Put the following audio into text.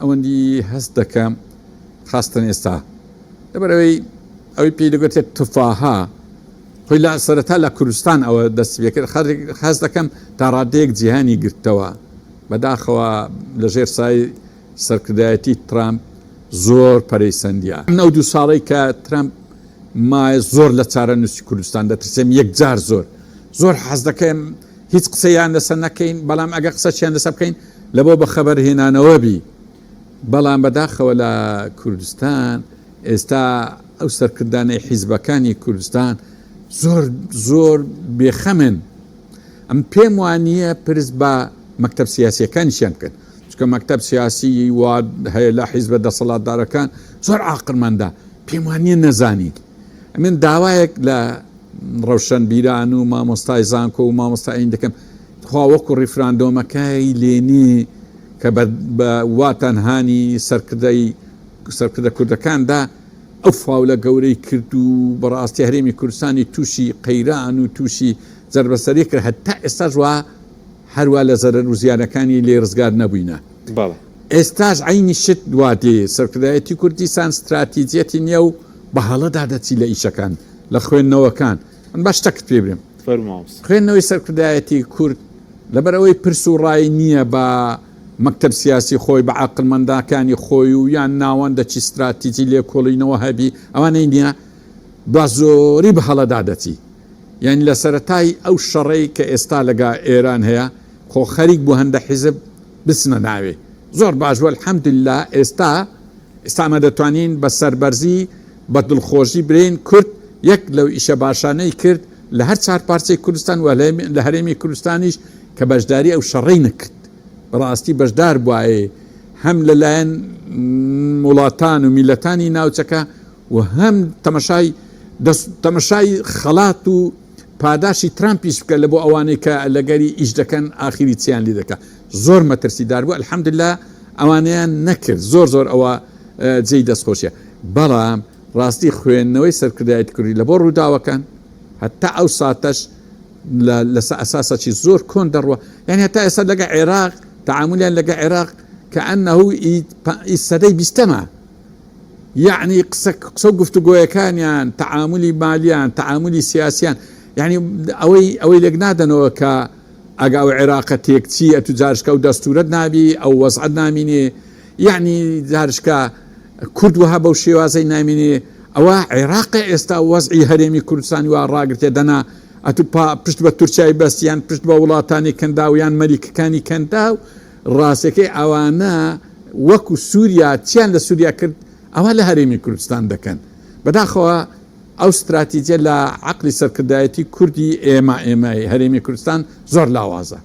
ئەوەندی هەست دەکەم خاستن ئێستا لەبەرئەوەی ئەوەی پێی دەگوترێت تفاهە خۆی لە سەرەتا لە کوردستان ئەوە دەستی پێکرد هەست دەکەم تا ڕادەیەک جیهانی گرتەوە بەداخەوە لە ژێر سای سەرکردایەتی ترامپ زۆر پەرەی سەندیە من ئەو دوو ساڵەی کە ترامپ مایە زۆر لە چارەنووسی کوردستان دەترسێم یەکجار زۆر زۆر حەز دەکەم هیچ قسەیان لەسەر نەکەین بەڵام ئەگە قسەچیان لەسەر بکەین لە بۆ بەخەبەر هێنانەوە بی بەڵام بەداخەوە لە کوردستان ئێستا ئەو سەرکردانەی حیزبەکانی کوردستان زۆر زۆر بێخەمن ئەم پێم وانییە پرس بە مەکتەب سیاسیەکانیشیان بکەن چونکە مەکتەب سیاسی وا هەیە لە حیزبە دەسەڵاتدارەکان زۆر عاقڵمەندە پێم وانییە نەزانی من داوایەک لە ڕەوشەنبیران و مامۆستای زانکۆ و مامۆستایین دەکەم خوا وەکو ڕیفراندۆمەکەی لێنی کە بە واتان هانی سەرکردەی سەرکردە کوردەکاندا ئەو فاولە گەورەی کرد و بەڕاستی هەرێمی کوردستانی تووشی قەیران و تووشی زەربەسەری کرد هەتا ئێستاش وا هەروا لە زەرەر و زیانەکانی لێ ڕزگار نەبووینە. بەڵێ. ئێستاش عەینی شت وا دێ، سەرکردایەتی کوردیسان ستراتیجیەتی نیە و بە هەڵەدا دەچی لە ئیشەکان، لە خوێندنەوەکان. من با شتەکت پێ برێم. فەرموو مامۆستا. خوێندنەوەی سەرکردایەتی کورد لەبەر ئەوەی پرس و ڕای نیە بە مەکتەب سیاسی خۆی، بە عاقڵمەنداکانی خۆی و یان ناوەندەکی ستراتیجی لێکۆڵینەوە هەبی، ئەوانەی نیە، بە زۆری بە هەڵەدا دەچی. یانی لە سەرەتای ئەو شەڕەی کە ئێستا لەگا ئێران هەیە خۆ خەریک بوو هەندە حیزب بچنە ناوێ زۆر باش بوو الحمدللە ئێستا ئێستا ئەمە دەتوانین بە سەربەرزی بە دڵخۆشی برێین کورد یەک لەو ئیشە باشانەی کرد لە هەر چار پارچەی کوردستان و لە هەرێمی کوردستانیش کە بەشداری ئەو شەڕەی نەکرد بەڕاستی بەشدار بوایێ هەم لەلایەن وڵاتان و میلەتانی ناوچەکە و هەم تەمەشای دەست تەمەشای خەڵات و پاداشی ترامپیش بکە لە بۆ ئەوانەی کە لەگەری ئیش دەکەن ئاخیری چیان لێ دەکا زۆر مەترسیدار بوو الحمدللە ئەوانەیان نەکرد زۆر زۆر ئەوە جێی دەستخۆشیە بەڵام ڕاستی خوێندنەوەی سەرکردایەتی کوردی لە بۆ ڕووداوەکان هەتا ئەو ساتەش لەسە ئەساسەکی زۆر کۆن دەڕوە یعنی هەتا ئێستا لەگە عێراق تعاملیان لەگە عێراق کە ئەنه ئی سەدەی بیستەمە یەعنی قسە قسە و گفتوگۆیەکانیان، تەعامولی مالیان، تەعامولی سیاسیان، یەعنی ئەوەی ئەوەی لێک نادەنەوە کە ئەگە ئەو عێراقە تێکچی ئەتوو جارشکە ئەو دەستوورەت نابی، ئەو وەزعەت نامینێ، یەعنی جارشکە کورد وەها بەو شێوازەی نامینێ، ئەوە عێراقە ئێستا وەزعی هەرێمی کوردستانی وا ڕاگرتێ دەنا ئەتوو پا پشت بە تورکیای بەست یان پشت بە وڵاتانی کەنداو یان مەریکەکانی کەنداو ڕاستەکەی ئەوانە وەکو سوریا چیان لە سوریا کرد ئەوە لە هەرێمی کوردستان دەکەن بەداخەوە ئەو ستراتیجە لە عەقلی سەرکردایەتی کوردی ئێمە ئێمەی هەرێمی کوردستان زۆر لاوازە.